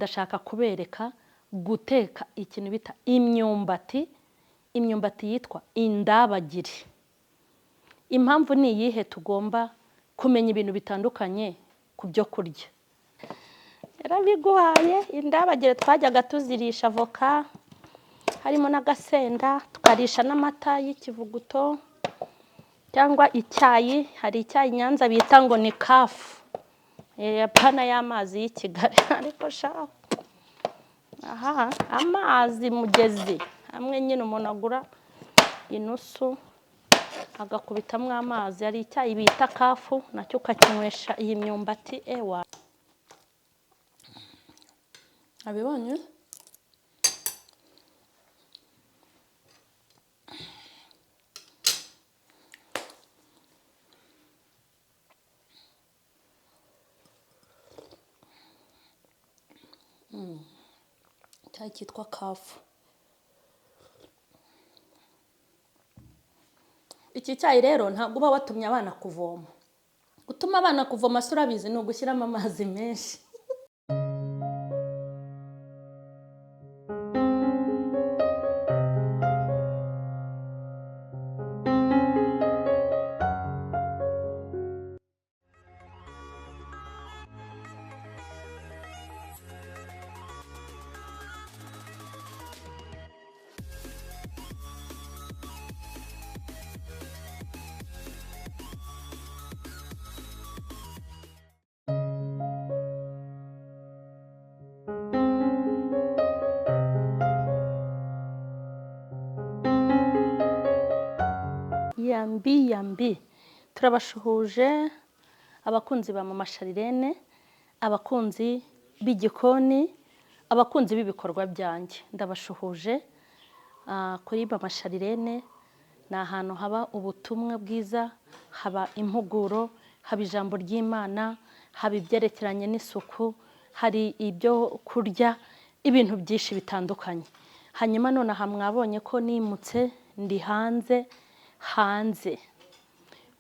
Ndashaka kubereka guteka ikintu bita imyumbati, imyumbati yitwa indabagire. Impamvu ni iyihe tugomba kumenya ibintu bitandukanye ku byo kurya? Yarabiguhaye. Indabagire twajyaga tuzirisha avoka, harimo n'agasenda, tukarisha n'amata y'ikivuguto cyangwa icyayi. Hari icyayi i Nyanza bita ngo ni kafu, apana y'amazi y'i Kigali. Ariko sha, aha amazi mugezi hamwe nyine umuntu agura inusu agakubitamo amazi. Hari icyayi bita kafu, nacyo ukakinywesha iyi myumbati. Ewa, abibonye. Icyayi cyitwa kafu. Iki cyayi rero ntabwo uba watumye abana kuvoma. Gutuma abana kuvoma se urabizi, ni ugushyiramo amazi menshi. Yambi yambi, turabashuhuje abakunzi ba Mama Charlene, abakunzi b'igikoni, abakunzi b'ibikorwa byanjye. Ndabashuhuje kuri Mama Charlene. Ni ahantu haba ubutumwa bwiza, haba impuguro, haba ijambo ry'Imana, haba ibyerekeranye n'isuku, hari ibyo kurya, ibintu byinshi bitandukanye. Hanyuma nonaha mwabonye ko nimutse, ndi hanze, hanze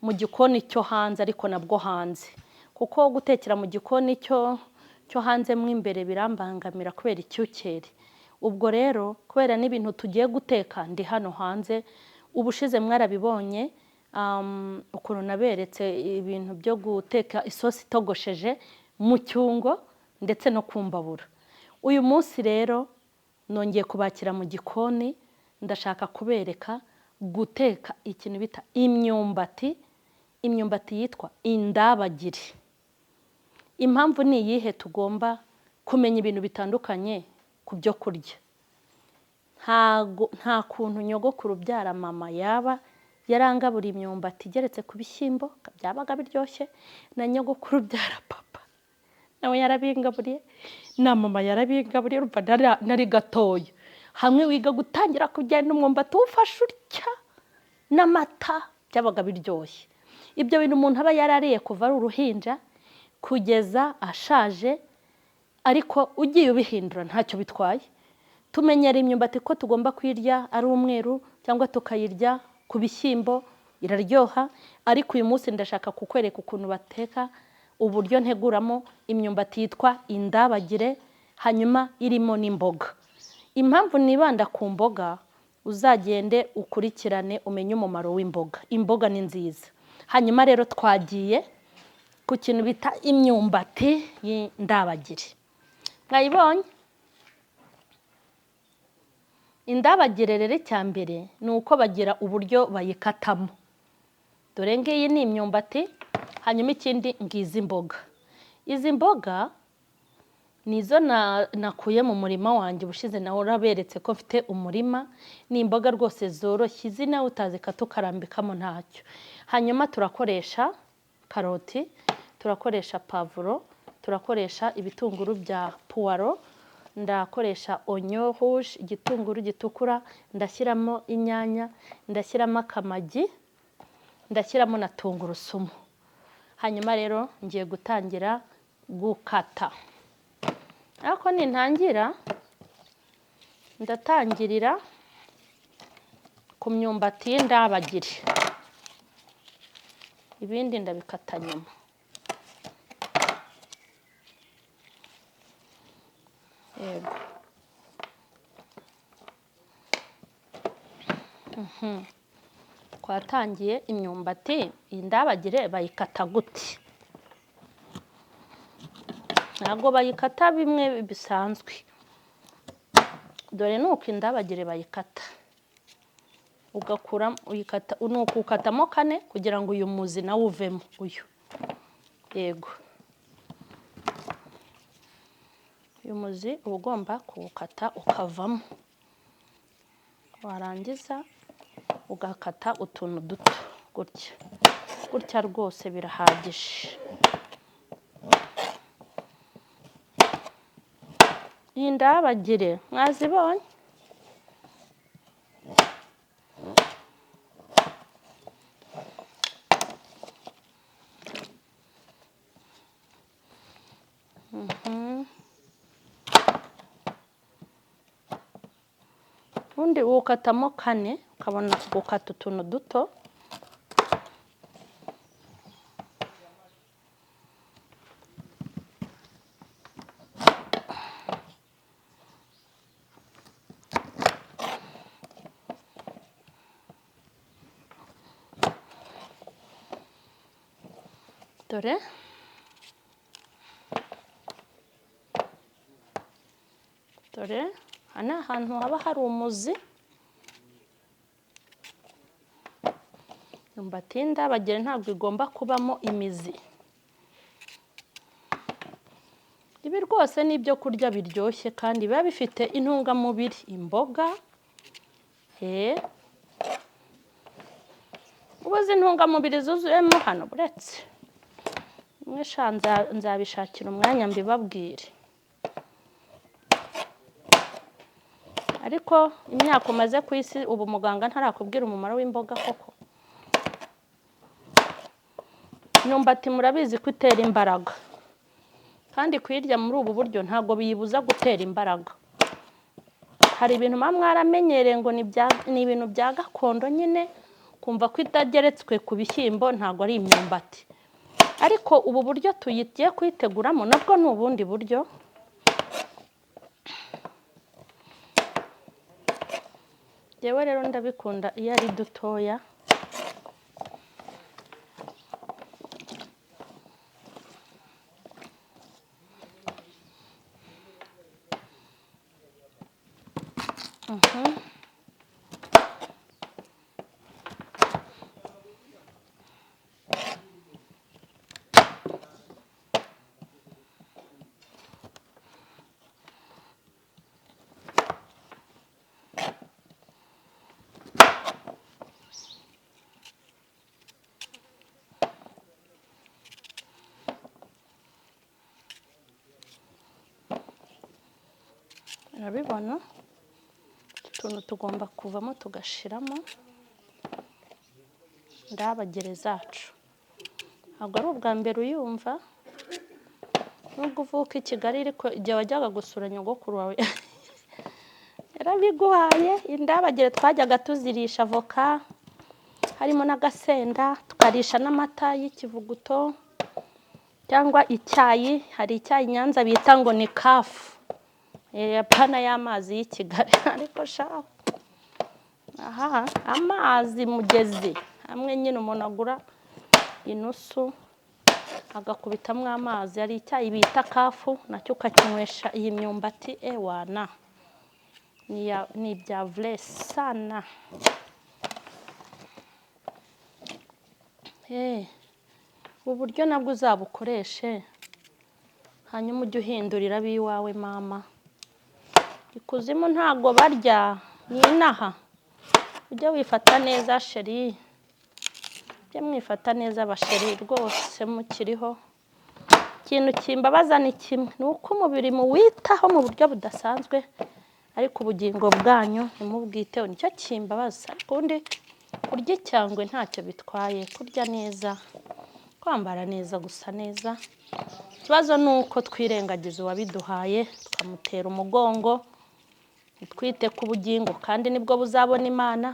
mu gikoni cyo hanze, ariko nabwo hanze, kuko gutekera mu gikoni cyo hanze mo imbere birambangamira kubera icyukere. Ubwo rero kubera n'ibintu tugiye guteka, ndi hano hanze. Ubushize mwarabibonye ukuntu naberetse ibintu byo guteka isosi itogosheje mu cyungo ndetse no ku mbabura. Uyu munsi rero nongeye kubakira mu gikoni, ndashaka kubereka guteka ikintu bita imyumbati, imyumbati yitwa indabagire. Impamvu ni iyihe tugomba kumenya ibintu bitandukanye ku byo kurya? Nta kuntu nyogokuru ubyara mama yaba yarangaburiye imyumbati igeretse ku bishyimbo, byabaga biryoshye, na nyogokuru ubyara papa nawe yarabingaburiye, na mama yarabingaburiye. Urumva nari gatoya, hamwe wiga gutangira kugenda umwumbati uwufashe utya n'amata, byabaga biryoshye. Ibyo bintu umuntu aba yarariye kuva ari uruhinja kugeza ashaje, ariko ugiye ubihindura ntacyo bitwaye. Tumenyera imyumbati ko tugomba kuyirya ari umweru cyangwa tukayirya ku bishyimbo, iraryoha. Ariko uyu munsi ndashaka kukwereka ukuntu bateka, uburyo nteguramo imyumbati yitwa indabagire, hanyuma irimo n'imboga. Impamvu nibanda ku mboga, uzagende ukurikirane umenye umumaro w'imboga. Imboga ni nziza. Hanyuma rero twagiye ku kintu bita imyumbati y'indabagire. Mwayibonye? Indabagire rero icya mbere ni uko bagira uburyo bayikatamo. Dore ngiyi ni imyumbati, hanyuma ikindi ngizi imboga. Izi mboga nizo nakuye mu murima wanjye ubushize, nawe uraberetse ko mfite umurima. Ni imboga rwose zoroshye, izi nawe utazikata ukarambikamo ntacyo. Hanyuma turakoresha karoti, turakoresha pavuro, turakoresha ibitunguru bya puwaro, ndakoresha oignon rouge, igitunguru gitukura, ndashyiramo inyanya, ndashyiramo akamagi, ndashyiramo na tungurusumu. Hanyuma rero ngiye gutangira gukata. Ariko nintangira ndatangirira ku myumbati y'indabagire, ibindi ndabikata nyuma. Yego, twatangiye imyumbati. Iyi ndabagire bayikata gute? Ntabwo bayikata bimwe bisanzwe. Dore ni uko indabagire bayikata, ugakura uyikata, ni ukukatamo kane kugira ngo uyu muzi nawo uvemo uyu. Yego, uyu muzi uba ugomba kuwukata ukavamo, warangiza ugakata utuntu duto gutya gutya, rwose birahagije. Iyi ndabagire mwazibonye? Ubundi uwukatamo kane, ukabona gukata utuntu duto. Dore dore aha ni ahantu haba hari umuzi. Imyumbati y'indabagire ntabwo igomba kubamo imizi. Ibi rwose ni ibyo kurya biryoshye kandi biba bifite intungamubiri, imboga. Ubuze intungamubiri zuzuyemo hano, buretse mwe sha nzabishakira umwanya mbibabwire. Ariko imyaka umaze ku isi ubu muganga ntarakubwira umumaro w'imboga koko. Imyumbati murabizi ko itera imbaraga, kandi kuyirya muri ubu buryo ntabwo biyibuza gutera imbaraga. Hari ibintu muba mwaramenyereye ngo ni ibintu bya gakondo nyine, kumva ko itageretswe ku bishyimbo ntabwo ari imyumbati. Ariko ubu buryo tugiye kuyiteguramo nabwo ni ubundi buryo. Njyewe rero ndabikunda iyo ari dutoya. Urabibona, utu tuntu tugomba kuvamo tugashiramo ndabagire zacu. Ntabwo ari ubwa mbere uyumva, nubwo uvuka i Kigali, ariko igihe wajyaga gusura nyogokuru wawe yarabiguhaye. Indabagire twajyaga tuzirisha avoka, harimo n'agasenda, tukarisha n'amata y'ikivuguto cyangwa icyayi. Hari icyayi i Nyanza bita ngo ni kafu, apana y'amazi y'i Kigali. Ariko sha, aha amazi mugezi hamwe nyine umuntu agura inusu agakubitamo amazi. Hari icyayi bita kafu, nacyo ukakinywesha iyi myumbati, ewana ni ibya vure sana. Ubu buryo nabwo uzabukoreshe, hanyuma ujye uhindurira ab'iwawe mama. Ikuzimu ntabwo barya, ni inaha. Ujye wifata neza sheri, ujye mwifata neza abasheri rwose mukiriho. Ikintu kimbabaza ni kimwe, ni uko umubiri muwitaho mu buryo budasanzwe, ariko ubugingo bwanyu ntimubwiteho, nicyo kimbabaza. Ariko ubundi kurya icyangwe ntacyo bitwaye, kurya neza, kwambara neza, gusa neza. Ikibazo ni uko twirengagiza uwabiduhaye, tukamutera umugongo, ntitwite ku bugingo, kandi nibwo buzabona Imana.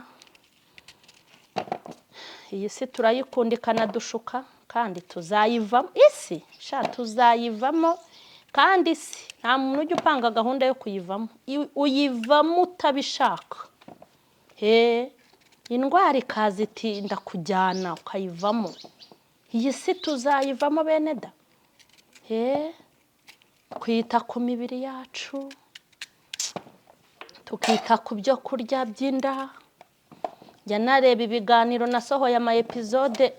Iyi si turayikunda ikanadushuka, kandi tuzayivamo. Isi sha tuzayivamo, Kandi si nta muntu ujya upanga gahunda yo kuyivamo, uyivamo utabishaka. He, indwara ikaza iti ndakujyana, ukayivamo. Iyi si tuzayivamo bene da. He, twita ku mibiri yacu, tukita ku byo kurya by'inda. Njya nareba ibiganiro nasohoye, ama episode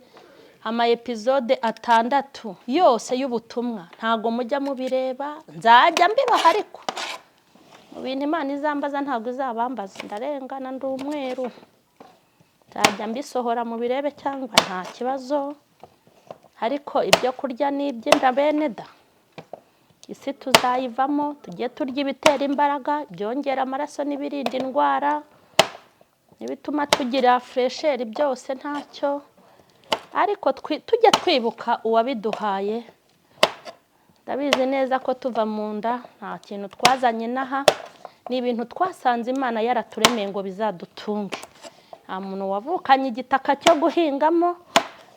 6 yose y'ubutumwa, ntago mujya mubireba. Nzajya mbibaha, ariko mu bintu Imana izambaza ntabwo izabambaza, ndarengana, ndi umweru. Nzajya mbisohora mubirebe cyangwa nta kibazo, ariko ibyo kurya ni iby'inda bene da. Isi tuzayivamo, tujye turya ibitera imbaraga, ibyongera amaraso n'ibirinda indwara, n'ibituma tugira fraîcheur, byose ntacyo. Ariko tujye twibuka uwabiduhaye. Ndabizi neza ko tuva mu nda nta kintu twazanye inaha, ni ibintu twasanze Imana yaraturemeye ngo bizadutunge. Nta muntu wavukanye igitaka cyo guhingamo,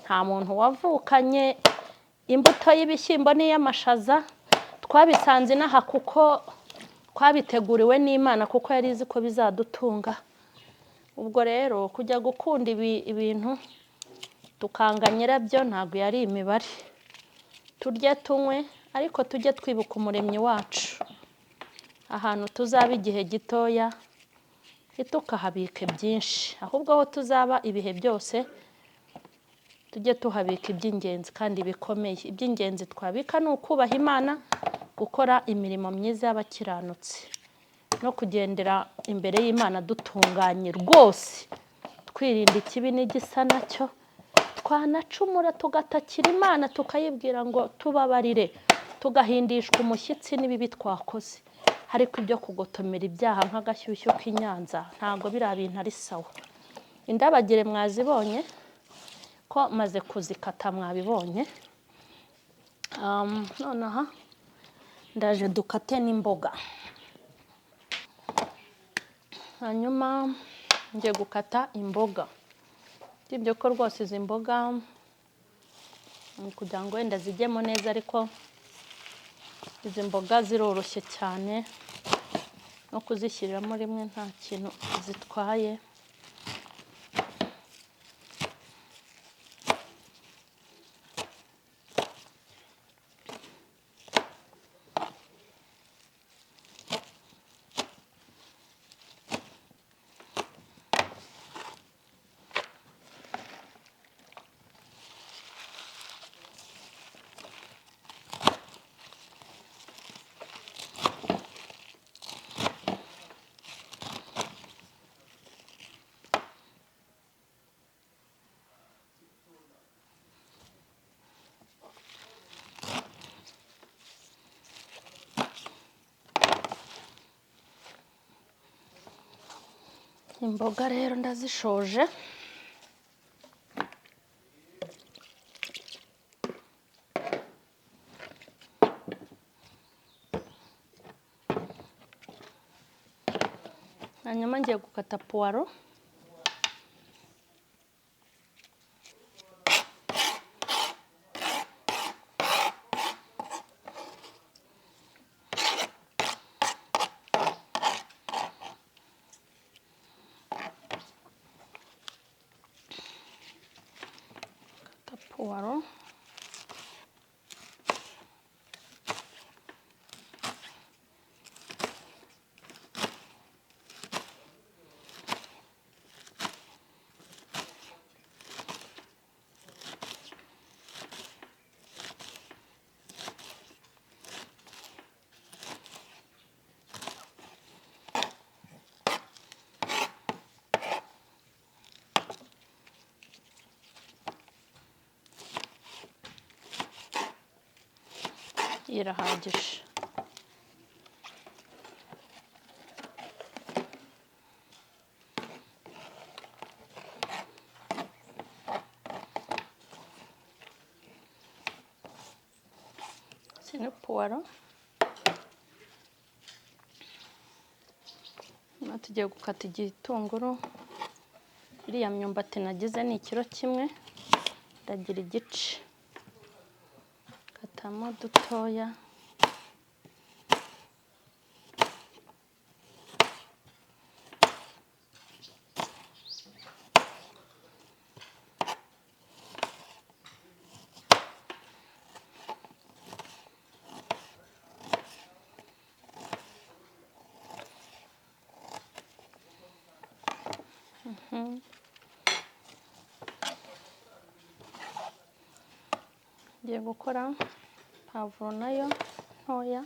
nta muntu wavukanye imbuto y'ibishyimbo n'iy'amashaza. Twabisanze inaha kuko twabiteguriwe n'Imana, kuko yari izi ko bizadutunga. Ubwo rero kujya gukunda ibintu tukanga nyirabyo ntabwo yari imibare. Turye tunywe, ariko tujye twibuka Umuremyi wacu. Ahantu tuzaba igihe gitoya ntitukahabike byinshi, ahubwo aho tuzaba ibihe byose tujye tuhabika iby'ingenzi kandi bikomeye. Iby'ingenzi twabika ni ukubaha Imana, gukora imirimo myiza y'abakiranutsi, no kugendera imbere y'Imana dutunganye rwose, twirinda ikibi n'igisa nacyo. Twanacumura tugatakira Imana, tukayibwira ngo tubabarire, tugahindishwa umushyitsi n'ibibi twakoze. Ariko ibyo kugotomera ibyaha nk'agashyushyu k'i Nyanza, ntabwo biriya bintu ari sawa. Indabagire mwazibonye ko maze kuzikata, mwabibonye. Nonaha ndaje dukate n'imboga. Hanyuma ngiye gukata imboga. Usibye ko rwose izi mboga ni kugira ngo wenda zijyemo neza, ariko izi mboga ziroroshye cyane, no kuzishyiriramo rimwe nta kintu zitwaye. Imboga rero ndazishoje. Hanyuma ngiye gukata puwaro. Kata puwaro. Irahagije. Izi ni puwaro. Hanyuma tugiye gukata igitunguru. Iriya myumbati nagize ni ikiro kimwe, ndagira igice, katamo dutoya. Ngiye gukora pavuro nayo ntoya.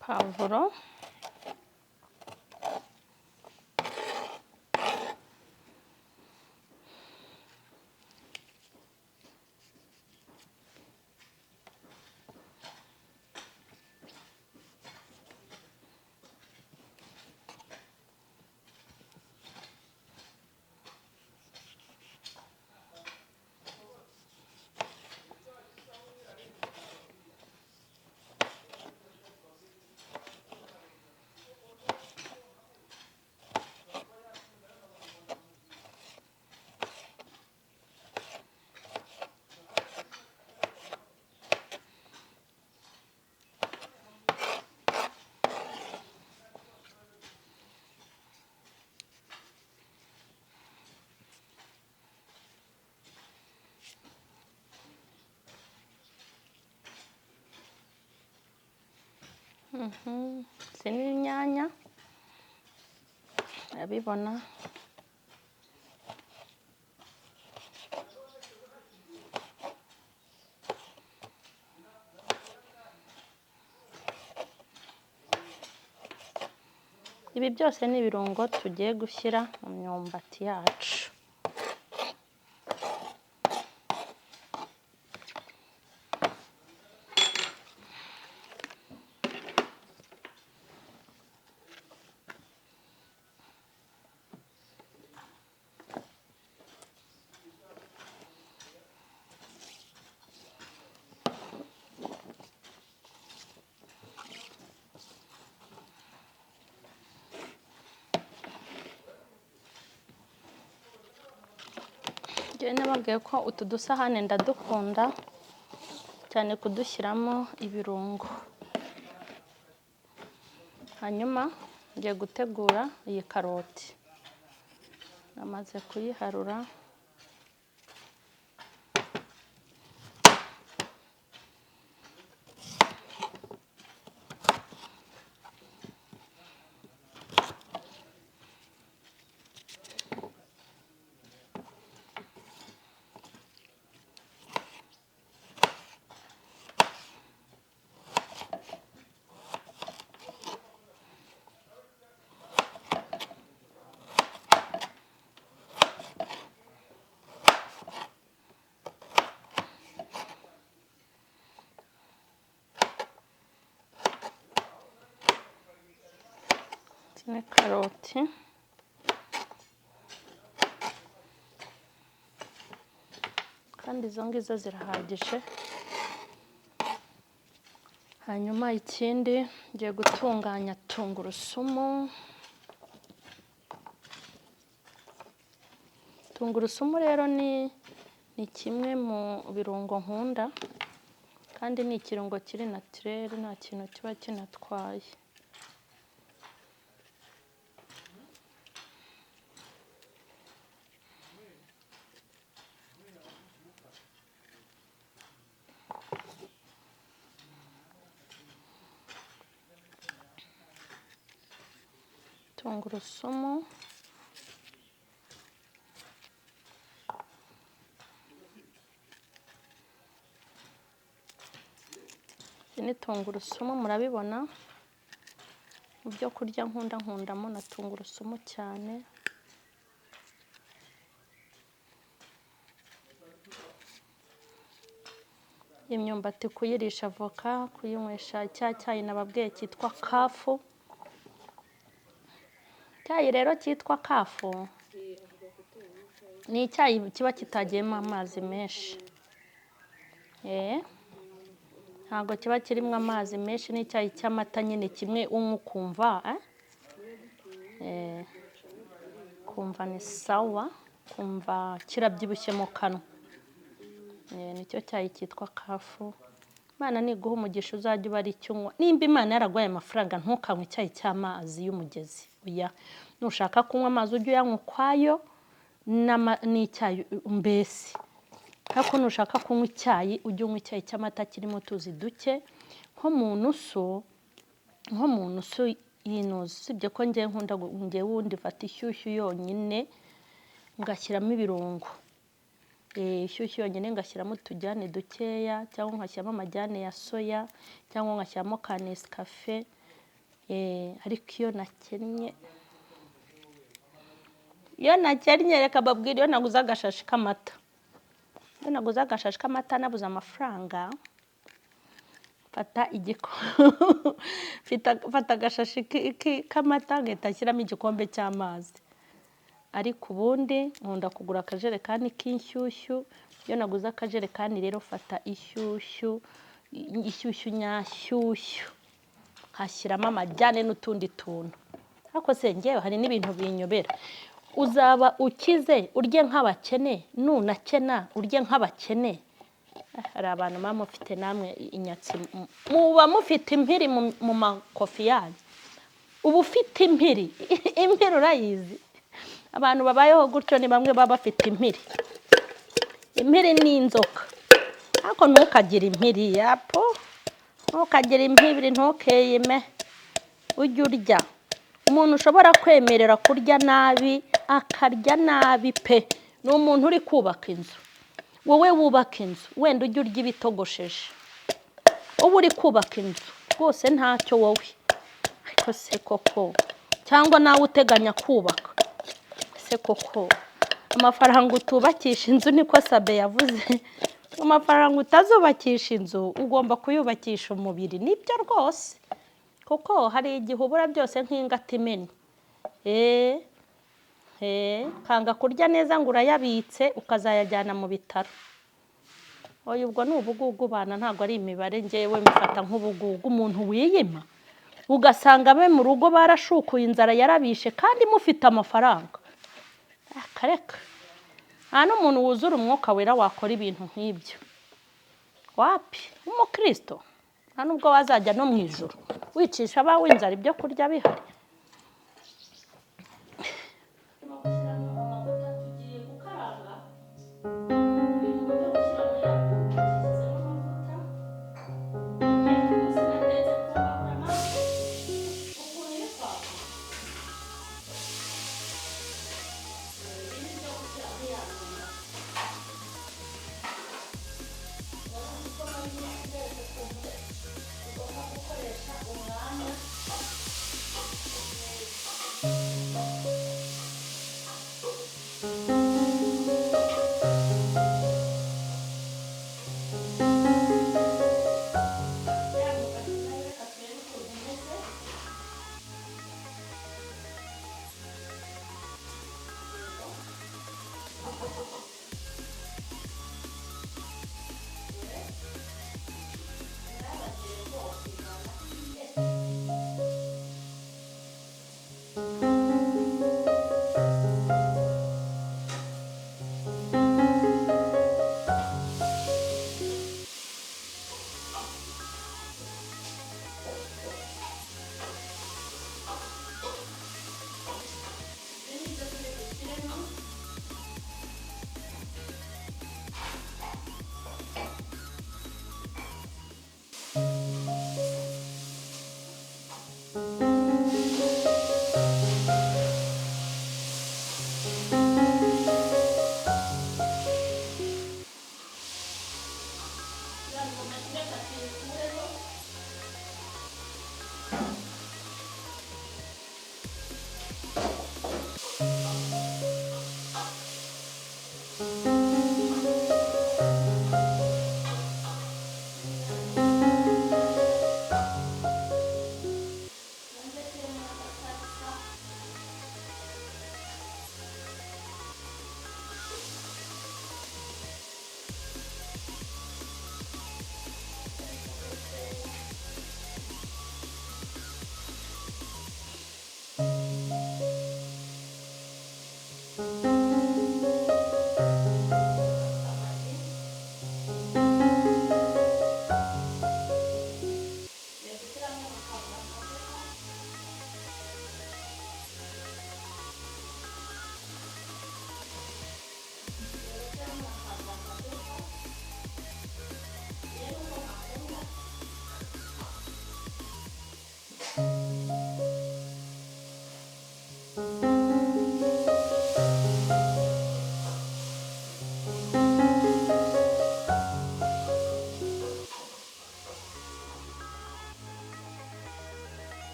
Pavuro Izi ni inyanya urabibona. Ibi byose ni ibirungo tugiye gushyira mu myumbati yacu. Njyewe nababwiye ko utu dusahane ndadukunda cyane kudushyiramo ibirungo. Hanyuma ngiye gutegura iyi karoti, namaze kuyiharura. Ni karoti kandi izo ngizo zirahagije. Hanyuma ikindi ngiye gutunganya tungurusumu. Tungurusumu rero ni kimwe mu birungo nkunda, kandi ni ikirungo kiri naturel, nta kintu kiba kinatwaye. Tungurusumu izi ni tungurusumu murabibona. Mu byo kurya nkunda nkundamo na tungurusumu cyane. Imyumbati kuyirisha avoka, kuyinywesha cya cyayi nababwiye cyitwa kafu. Icyayi rero cyitwa kafu ni icyayi kiba kitagiyemo amazi menshi. Ntabwo kiba kirimo amazi menshi, ni icyayi cy'amata nyine kimwe unywa ukumva. Eh, kumva ni sawa, kumva kirabyibushye mu kanwa. Nicyo cyayi cyitwa kafu. Imana niguha umugisha uzajya uba ari icyo unywa. Nimba Imana yaraguhaye amafaranga ntukanywe icyayi cy'amazi y'umugezi, oya. Nushaka kunywa amazi ujye uyanywa ukwayo n'icyayi mbese. Ariko nushaka kunywa icyayi ujye unywa icyayi cy'amata kirimo utuzi duke, nko mu nusu, nko mu nusu y'inusu. Usibye ko njyewe nkunda njyewe ubundi mfata ishyushyu yonyine ngashyiramo ibirungo. Ishyushyu yonyine ngashyiramo utujyane dukeya, cyangwa ngashyiramo amajyane ya soya, cyangwa ngashyiramo ka Nescafe. Ariko iyo nakennye, iyo nakennye reka mbabwire, iyo naguze agashashi k'amata, iyo naguze agashashi k'amata nabuze amafaranga, mfata mfata agashashi k'amata ngahita nshyiramo igikombe cy'amazi. Ariko ubundi nkunda kugura akajerekani k'inshyushyu. Iyo naguze akajerekani rero mfata ishyushyu, ishyushyu nyashyushyu, nkashyiramo amajyane n'utundi tuntu. Ariko se njyewe hari n'ibintu binyobera. Uzaba ukize urye nk'abakene, nunakena urye nk'abakene. Hari abantu muba mufite namwe inyatsi, muba mufite impiri mu makofi yanyu. Uba ufite impiri, impiri urayizi. Abantu babayeho gutyo ni bamwe baba bafite impiri. Impiri ni inzoka. Ariko ntukagire impiri yapo, ntukagire impiri, ntukeyime, ujye urya. Umuntu ushobora kwemerera kurya nabi akarya nabi pe, ni umuntu uri kubaka inzu. Wowe wubaka inzu wenda ujye urya ibitogosheje, uba uri kubaka inzu rwose ntacyo wowe. Ariko se koko, cyangwa nawe uteganya kubaka, se koko amafaranga utubakisha inzu, niko Sabe yavuze, amafaranga utazubakisha inzu ugomba kuyubakisha umubiri. Nibyo rwose, kuko hari igihe ubura byose nk'ingata imena. Kanga kurya neza ngo urayabitse ukazayajyana mu bitaro. Oya, ubwo ni ubugugu bana, ntabwo ari imibare, njyewe mfata nk'ubugugu. Umuntu wiyima ugasanga abe mu rugo barashukuye inzara yarabishe kandi mufite amafaranga. Akareka, nta n'umuntu wuzura umwuka wera wakora ibintu nk'ibyo. Wapi, umukristo nta nubwo wazajya no mu ijuru wicisha abawe inzara ibyo kurya bihari.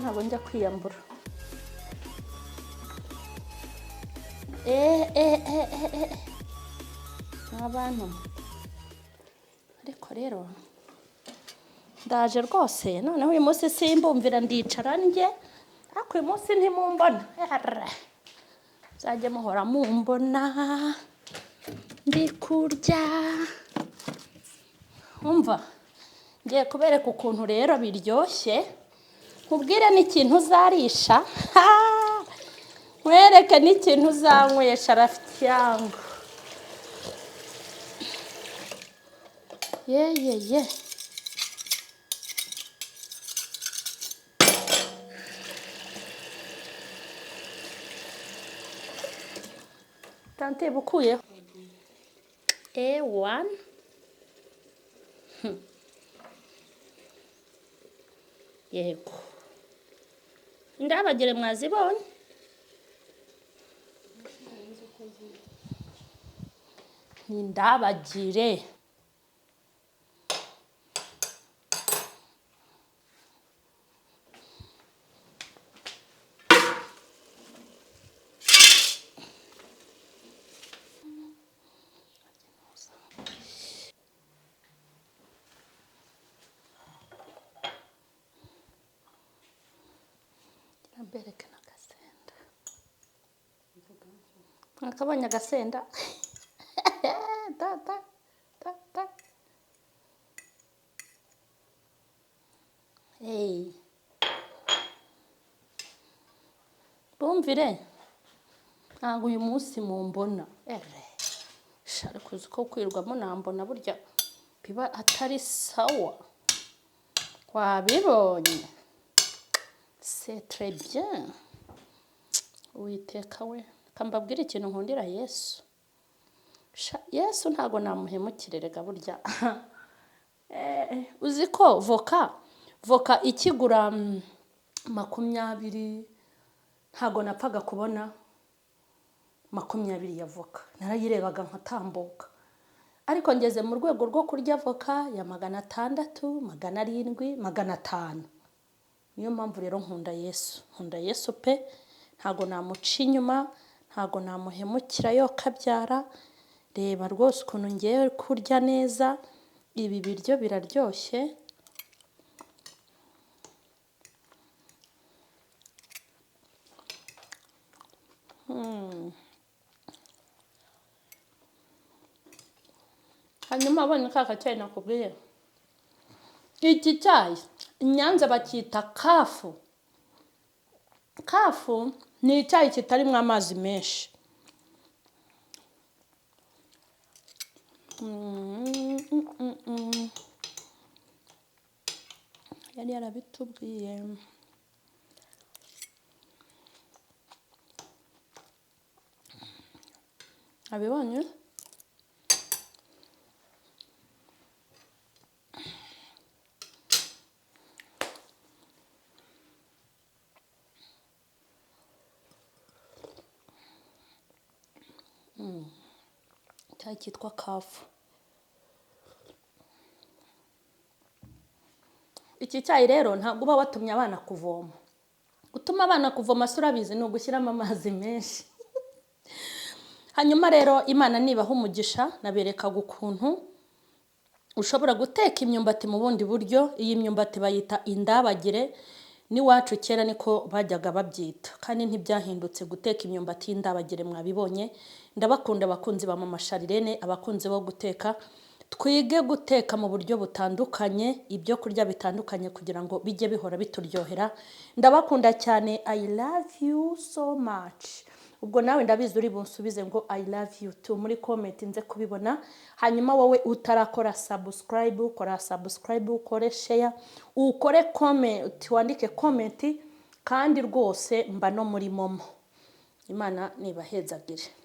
Ntabwo njya kwiyambura. Eh eh eh eh eh, abantu, ariko rero ndaje rwose. Noneho uyu munsi simbumvira, ndicara njye, ariko uyu munsi ntimumbona. Arre. Muzajye muhora mumbona ndi kurya. Umva, ngiye kubereka ukuntu rero biryoshye, nkubwire n'ikintu uzarisha, nkwereke n'ikintu uzanywesha, rafiki yangu. Ye ye ye! Tante, bukuyeho A1. Yego, indabagire mwazibonye. Ni indabagire. Mbereke n'agasenda. Mwakabonye agasenda? Ta ta ta ta! Hey. Bumvire, ntabwo uyu munsi mumbona. Ere sha, ariko uzi ko kwirwamo nambona burya biba atari sawa? Wabibonye? C'est très bien. Uwiteka we, kambabwire ikintu nkundira Yesu. Sha, Yesu ntabwo namuhemukire rega burya. Uzi ko voka ikigura 20, ntabwo napfaga kubona 20 ya voka, narayirebaga nkatambuka. Ariko ngeze mu rwego rwo kurya voka ya 600, 700, 500. Niyo mpamvu rero nkunda Yesu, nkunda Yesu pe. Ntabwo namuca inyuma, ntabwo namuhemukira yo kabyara. Reba rwose ukuntu ngiye kurya neza. Ibi biryo biraryoshye. Hanyuma abonye ka kacyayi nakubwiye, iki cyayi i Nyanza bacyita kafu. Kafu ni icyayi kitarimo amazi menshi. Yari yarabitubwiye. Abibonye? Icyayi cyitwa kafu. Iki cyayi rero ntabwo uba watumye abana kuvoma. Gutuma abana kuvoma se urabizi, ni ugushyiramo amazi menshi. Hanyuma rero Imana nibaha umugisha. Naberekaga ukuntu ushobora guteka imyumbati mu bundi buryo. Iyi myumbati bayita indabagire, n'iwacu kera niko bajyaga babyita, kandi ntibyahindutse. Guteka imyumbati y'indabagire mwabibonye. Ndabakunda, abakunzi ba Mama Sharirene, abakunzi bo guteka. Twige guteka mu buryo butandukanye, ibyo kurya bitandukanye, kugira ngo bijye bihora bituryohera. Ndabakunda cyane, I love you so much. Ubwo nawe ndabizi uri bunsubize ngo "I love you too" muri comment, nze kubibona. Hanyuma wowe utarakora subscribe, ukora subscribe, ukore share, ukore comment, wandike comment, kandi rwose mba no muri momo. Imana nibahezagire.